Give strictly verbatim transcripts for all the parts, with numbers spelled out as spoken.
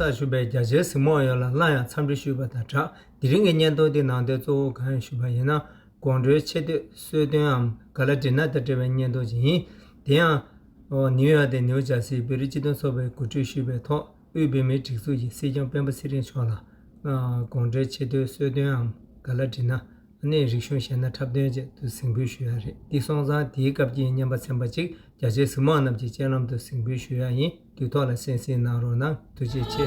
ལ་ཞུགས་པའི་རྒྱ་ཆེའི་གཟིགས་མོ་བ་ཡོངས་ལ་སླར་ཡང་འཚམས་འདྲི་ཞུས་པ་དང་སྦྲགས། དེ་རིང་གི་བརྙན་ཐུང་འདི་ནང་དོན་གཙོ་བོ་གང་ཡིན་ཞུས་པ་ཡིན་ན། དགོང་དྲོའི་ཆེ་བསྟོད་གསོལ་སྟོན་འམ་ག་ལ་འདྲི་ན་དང་འབྲེལ་བའི་བརྙན་ཐུང་ཅིག་ཡིན། དེ་ཡང་ནིའུ་ཡོག་དང་ནིའུ་ཇར་སིའི་བོད་རིགས་སྤྱི་མཐུན་ཚོགས་པས་གོ་སྒྲིག་ཞུས་པའི་ཐོག་དབུས་བོད་མིའི་སྒྲིག་འཛུགས་ཀྱི་སྲིད་སྐྱོང་སྤེན་པ་ཚེ་རིང་མཆོག་ལ་དགོང་དྲོའི་ཆེ་བསྟོད་གསོལ་སྟོན་འམ་ག་ལ་འདྲི་ན། ནས་རིག་གཞུང་གཞས་སྣ་འཁྲབ་སྟོན་བཅས་དུ་གཟིགས་འབུལ་ཞུ་ཡ་རེད། འདི་སོང་ཙང་དེའི་སྐབས་ཀྱི་བརྙན་པར་ཚན་པ་གཅིག་རྒྱ་ཆེའི་གཟིགས་མོ་བ་རྣམས་ཀྱི་སྤྱན་ལམ་དུ་གཟིགས་འབུལ་ཞུ་ཡ་ཡིན། དུས་ཐོག་ལ་གསན་གཟིགས་གནང་རོགས་གནང་། ཐུགས་རྗེ་ཆེ།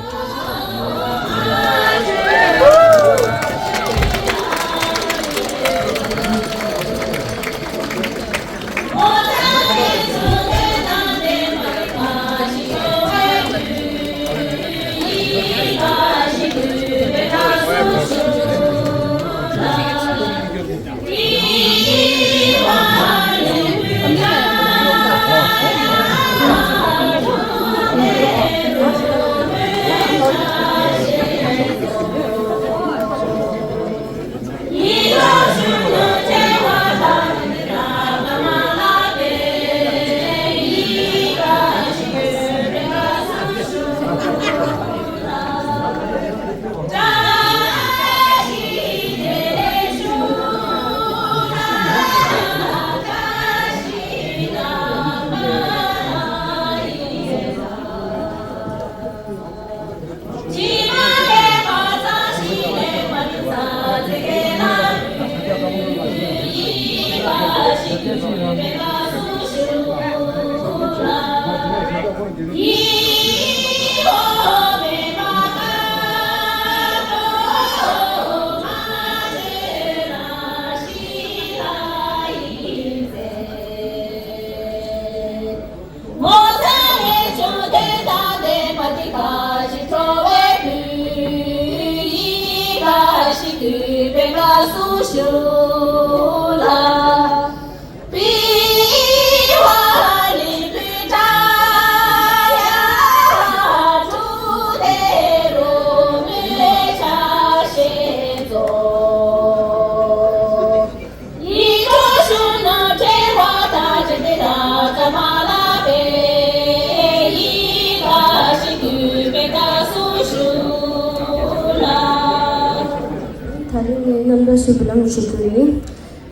ད་རིང་ངས་རྣམ་ཐར་ཞུ་བ་ལ་ཞུ་རྒྱུ་ཡིན།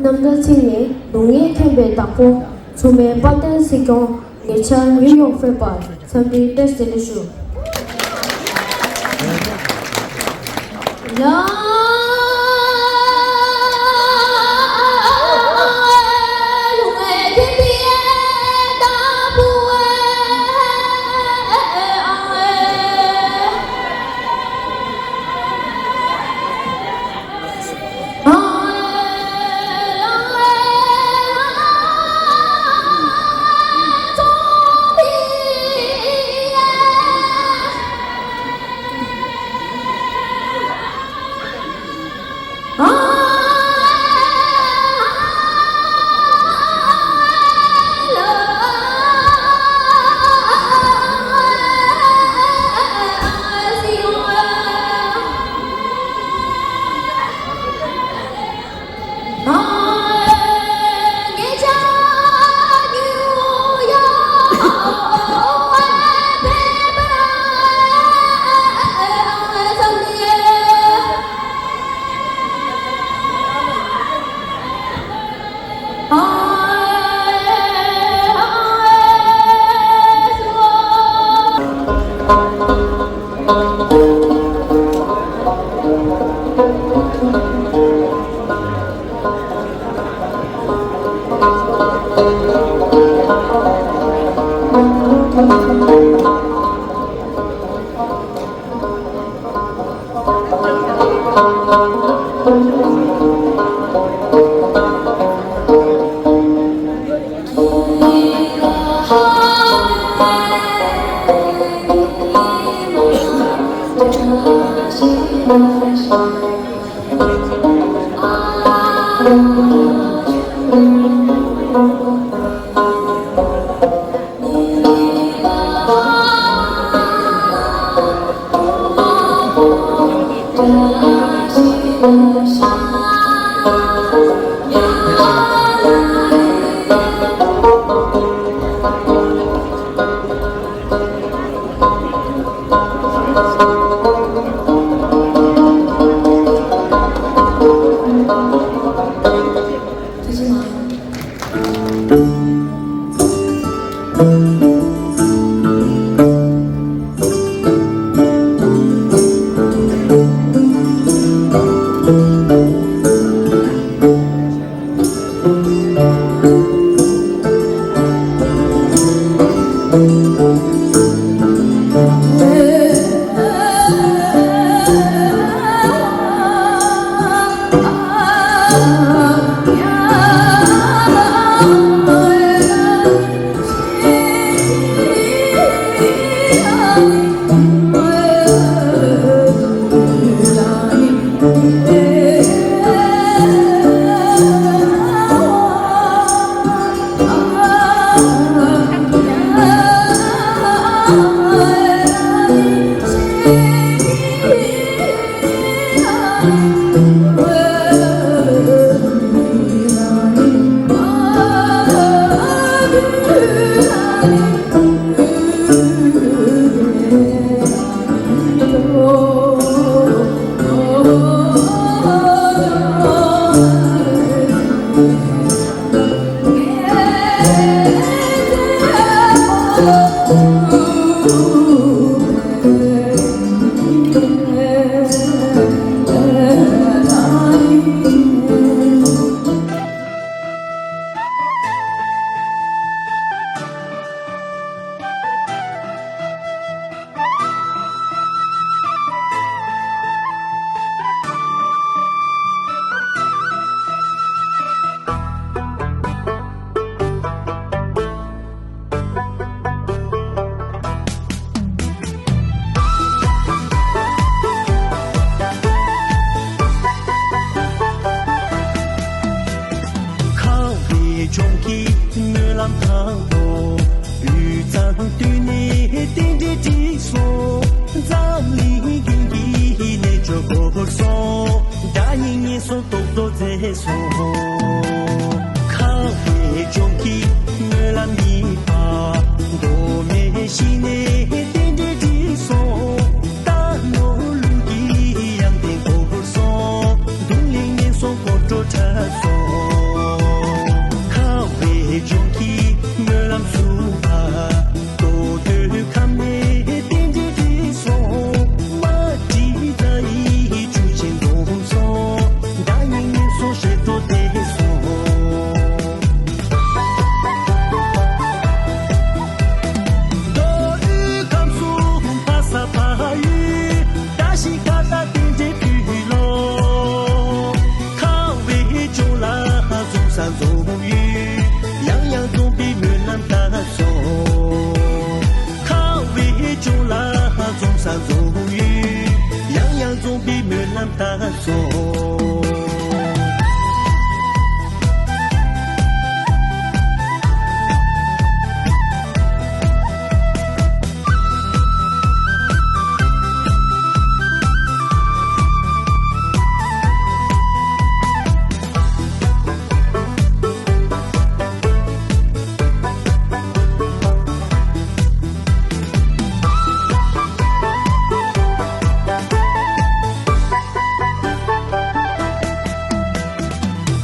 རྣམ་ཐར་ཚིག་ནི་སྡུག་བསྔལ་མཁྱེན་པའི་བདག་པོ། མཚུངས་མེད་དཔལ་ལྡན་སྲིད་སྐྱོང་ཉེ་ཆར་ནིའུ་ཡོག་ཕེབས་པར་འཚམས་འདྲིའི་བཀྲ་ཤིས་བདེ་ལེགས་ཞུ། ཁ་བའི་ལྗོངས་ཀྱི་སྨོན་ལམ་དང་པོ། དབུས་གཙང་སྟོད་ནས་རྟེན་འབྲེལ་བསྒྲིགས་སོང་། འཛམ་གླིང་ཀུན་གྱི་རྣལ་འབྱོར་བོར་སོང་། དགྲ་གཉེན་ངན་སོང་བཟློག་རྫོགས་མཛད་སོང་། ཁ་བའི་ལྗོངས་ཀྱི་སྨོན་ལམ་གཉིས་པ། མདོ་སྨད་ཞིག་ནས་རྟེན་འབྲེལ་བསྒྲིགས་སོང་། རྟ་ནོར་ལུག་གི་ཡང་སྟེང་བོར་སོང་། གདུང་ལས་ངན་སོང་སྒོ་འགྲོ་ཁྲབ་སོང་། ཁ་བའི་ལྗོངས་ཀྱི་སྨོན་ལམ་གསུམ་པ། རྡོ་སྟོད་ཁམས་ནས་རྟེན་འབྲེལ་བསྒྲིགས་སོང་། མ་བསྒྲིགས་རྩ་ཡི་བཅུད་ཅན་འཛོམས་སོང་། དགྲ་གཉེན་ངན་སོང་ཞེ་སྡང་བྲལ་སོང་། མདོ་དབུས་ཁམས་གསུམ་ཕ་ས་ཕ་ཡུལ། བཀྲ་ཤིས་ཁ་བཏགས་རྟེན་འབྲེལ་ཕུལ་ལོ། ཁ་བའི་ལྗོངས་ལ་འཛོམས་ས་འཛོམས་ཡུལ། ཡང་ཡང་འཛོམས་པའི་སྨོན་ལམ་བཏབ་སོང་། ཁ་བའི་ལྗོངས་ལ་འཛོམས་ས་འཛོམས་ཡུལ། ཡང་ཡང་འཛོམས་པའི་སྨོན་ལམ་བཏབ་སོང་།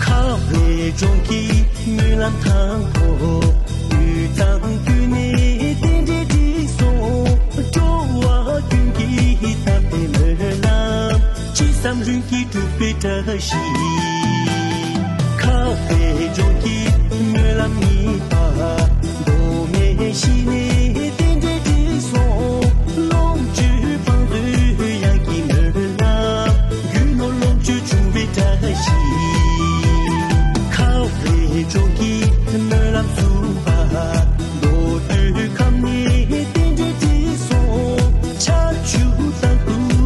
ཁ་བའི་ལྗོངས་ཀྱི་སྨོན་ལམ་དང་པོ། དབུས་གཙང་ཁུལ་ནས་རྟེན་འབྲེལ་བསྒྲིགས་སོང་། འགྲོ་བ་ཀུན་གྱི་དམ་པའི་སྨོན་ལམ། ཅི་བསམ་རུང་གིས་འགྲུབ་པའི་བཀྲ་ཤིས། ཁ་བའི་ལྗོངས་ཀྱི་སྨོན་ལམ་གཉིས་པ། མདོ་སྨད་ཞིག་ནས་རྟེན་འབྲེལ་བསྒྲིགས་སོང་། ལོངས་སྤྱོད་བང་མཛོད་གཡང་གི་སྨོན་ལམ། རྒྱུ་ནོར་ལོངས་སྤྱོད་འབྱུང་བའི་བཀྲ་ཤིས། ཁ་བའི་ལྗོངས་ཀྱི་སྨོན་ལམ་གསུམ་པ། མདོ་སྟོད་ཁམས་ནས་རྟེན་འབྲེལ་བསྒྲིགས་སོང་། ཆར་ཆུ་དང་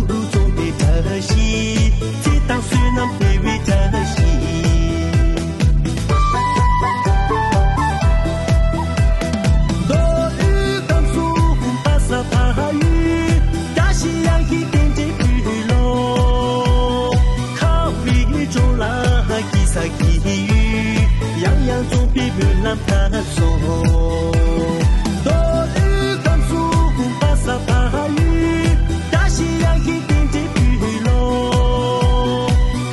དུས་འཛོམས་པའི་བཀྲ་ཤིས། ཚེ་དང་བསོད་ནམས་འཕེལ་བའི་བཀྲ་ཤིས། མདོ་དབུས་ཁམས་གསུམ་ཕ་ས་ཕ་ཡུལ། བཀྲ་ཤིས་གཡང་གི་རྟེན་འབྲེལ་ཕུལ་ལོ། ཁ་བའི་ལྗོངས་ལ་སྐྱིད་ས་སྐྱིད་ཡུལ། ཡང་ཡང་འཛོམས་པའི་སྨོན་ལམ་བཏབ་སོང་། མདོ་དབུས་ཁམས་གསུམ་ཕ་ས་ཕ་ཡུལ། བཀྲ་ཤིས་གཡང་གི་རྟེན་འབྲེལ་ཕུལ་ལོ།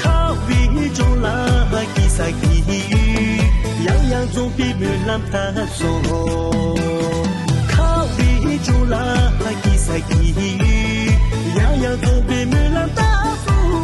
ཁ་བའི་ལྗོངས་ལ་སྐྱིད་ས་སྐྱིད་ཡུལ། ཡང་ཡང་འཛོམས་པའི་སྨོན་ལམ་བཏབ་སོང་། ཁ་བའི་ལྗོངས་ལ་སྐྱིད་ས་སྐྱིད་ཡུལ། ཡང་ཡང་འཛོམས་པའི་སྨོན་ལམ་བཏབ་སོང་།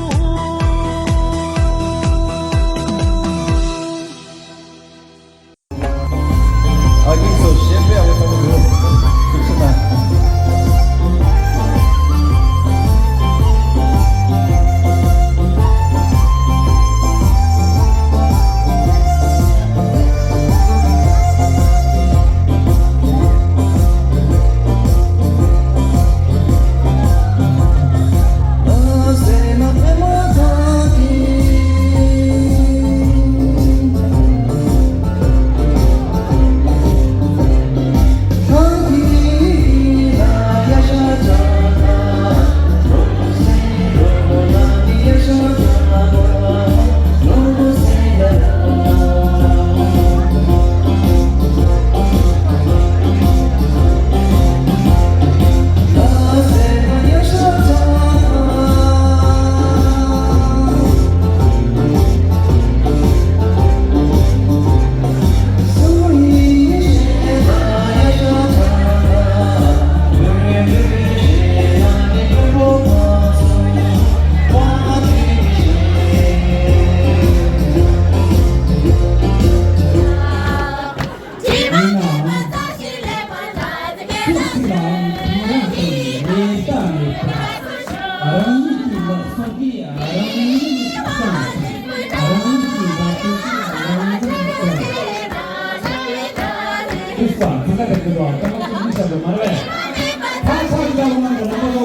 དང་ཐང་ག་དེ་ཀུན་ཏུ་ཨ་ཀ་མ་ཚུགས་མི་ཤ་དུ་མ་རེད། ད་ས་ཀི་ད་ལོ་མ་འདི་ན་མ་ལ་